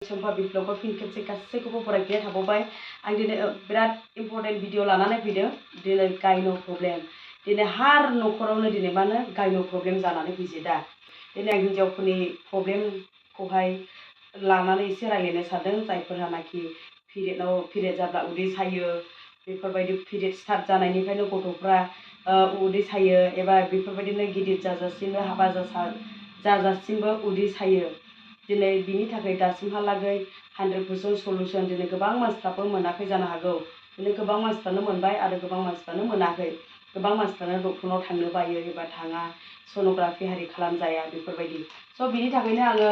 सम्पा बिप्लबखौ फिन खेबसे गासैखौबो फरायफिननाय थाबावबाय आं दिनै बिराद इम्पर्टेन्ट भिडिअ लानानै फैदों दिनै गायन' प्रब्लेम दिनै हार न'खरावनो दिनै मा होनो गायन' प्रब्लेम जानानै फैयो दा दिनै आं हिन्जावफोरनि प्रब्लेमखौहाय लानानै एसे रायज्लायनो सानदों जायफोरहानाखि पिरियड जाब्ला उदै सायो बेफोरबायदि पिरियड स्टार्ट जानायनिफ्रायनो गथ'फ्रा उदै सायो एबा बेफोरबायदिनो गिदिर जाजासिमबो हाबा जाजासिमबो उदै सायो दिनै बिनि थाखाय दासिमहालागै 100% सल्युशन दिनै गोबां मानसिफ्राबो मोनाखै जानो हागौ दिनै गोबां मानसिफ्रानो मोनबाय आरो गोबां मानसिफ्रानो मोनाखै गोबां मानसिफ्रानो डक्टरनाव थांनो बायो एबा थाङा सन'ग्राफि हारि खालामजाया बेफोरबायदि स' बिनि थाखायनो आङो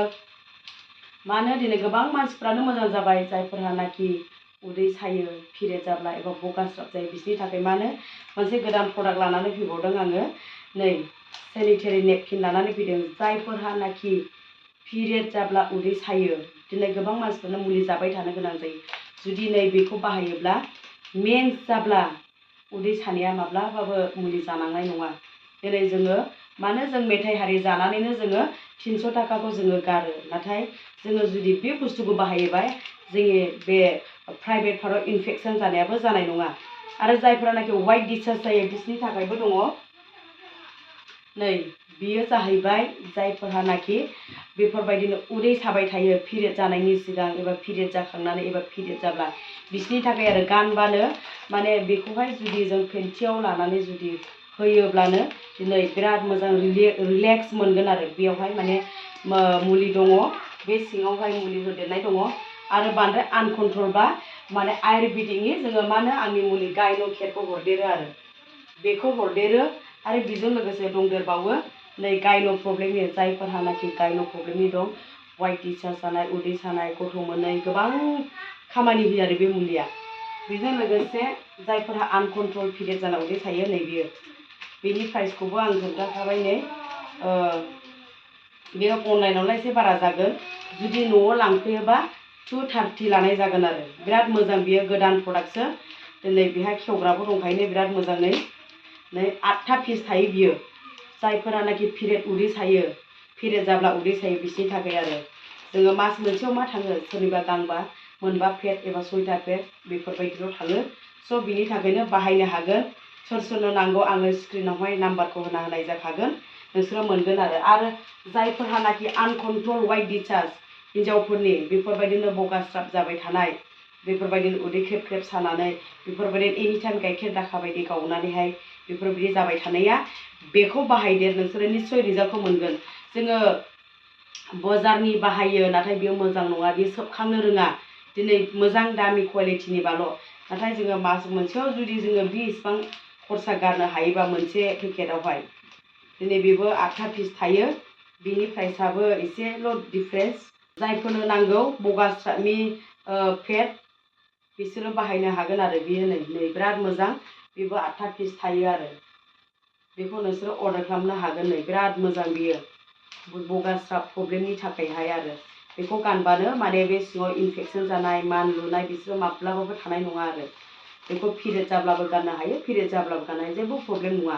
मानो दिनै गोबां मानसिफ्रानो मोजां जाबाय जायफोरहानाखि उदै सायो पिरियड जाब्ला एबा बगास्राब जायो बिसोरनि थाखाय मानो मोनसे गोदान प्रडाक्ट लानानै फैबावदों आङो नै सेनिटारि नेपकिन लानानै फैदों जायफोरहानाखि पिरियड जाब्ला उदै सायो दिनै गोबां मानसिफ्रानो मुलि जाबाय थानो गोनां जायो जुदि नै बेखौ बाहायोब्ला मेन्स जाब्ला उदै सानाया माब्लाबाबो मुलि जानांनाय नङा दिनै जोङो मानो जों मेथाइ हारि जानानैनो जोङो 300 थाखाखौ जोङो गारो नाथाय जोङो जुदि बे बुस्थुखौ बाहायोबा जोंनि बे प्राइभेटफोराव इनफेक्शन जानायाबो जानाय नङा आरो जायफोरानाखि वाइट डिसचार्ज जायो बिसोरनि थाखायबो दङ नै बियो जाहैबाय जायफोरहानाखि बेफोरबायदिनो उदै साबाय थायो पिरियड जानायनि सिगां एबा पिरियड जाखांनानै एबा पिरियड जाब्ला बिसोरनि थाखाय आरो गानबानो माने बेखौहाय जुदि जों पेन्टियाव लानानै जुदि होयोब्लानो दिनै बिराद मोजां रिलेक्स मोनगोन आरो बेयावहाय माने मुलि दङ बे सिङावहाय मुलि होदेरनाय दङ आरो बांद्राय आनकन्ट्रल बा माने आयुर्वेदिकनि जोङो मा होनो आंनि मुलि गायन' केयारखौ हरदेरो आरो बेखौ हरदेरो आरो बेजों लोगोसे दंदेरबावो नै गायन' प्रब्लेमनि जायफोरहानाखि गायन' प्रब्लेमनि दं वाइट डिसचार्ज जानाय उदै सानाय गथ' मोनै गोबां खामानि होयो आरो बे मुलिया बेजों लोगोसे जायफोरहा आनकन्ट्रल पिरियड जाना उदै सायो नै बियो बेनि प्राइसखौबो आं खोन्थाखाबाय नै बेयो अनलाइनावलाय एसे बारा जागोन जुदि न'आव लांफैयोबा 230 लानाय जागोन आरो बिराद मोजां बियो गोदान प्रडाक्टसो दिनै बेहा खेवग्राबो दंखायो बिराद मोजाङै नै 8था पिस थायो बियो जायफोरानाखि पिरियड उदै सायो पिरियड जाब्ला उदै सायो बिसोरनि थाखाय आरो जोङो मास मोनसेयाव मा थाङो सोरनिबा गांबा मोनबा पेड एबा 6टा पेड बेफोरबायदिल' थाङो स' बिनि थाखायनो बाहायनो हागोन सोर सोरनो नांगौ आङो स्क्रिनावहाय नाम्बारखौ होनाय जाखागोन नोंसोरो मोनगोन आरो जायफोरहानाखि आनकन्ट्रल वाइट डिसचार्ज हिन्जावफोरनि बेफोरबायदिनो बगास्राब जाबाय थानाय बेफोरबायदिनो उदै ख्रेब ख्रेब सानानै बेफोरबायदिनो एनिटाइम गाइखेर दाखा बायदि गावनानैहाय बेफोरबायदि जाबाय थानाया बेखौ बाहायदेर नोंसोरो निस्सय रिजाल्टखौ मोनगोन जोङो बाजारनि बाहायो नाथाय बेयो मोजां नङा बेयो सोबखांनो रोङा दिनै मोजां दामि क्वालिटिनिबाल' नाथाय जोङो मास मोनसेयाव जुदि जोङो इसिबां खरसा गारनो हायोबा मोनसे पेकेटआवहाय दिनै बेबो 8था पिस थायो बेनि प्राइसआबो एसेल' डिफारेन्स जायफोरनो नांगौ बगास्राबनि पेड बिसोरो बाहायनो हागोन आरो बेयो नै बिराद मोजां बेबो 8था पिस थायो आरो बेखौ नोंसोरो अर्डार खालामनो हागोन नै बिराद मोजां बियो बगास्राब प्रब्लेमनि थाखायहाय आरो बेखौ गानबानो माने बे सिङाव इनफेक्शन जानाय मानलुनाय बिसोरो माब्लाबाबो थानाय नङा आरो बेखौ पिरियड जाब्लाबो गाननो हायो पिरियड जाब्लाबो गाननो हायो जेबो प्रब्लेम नङा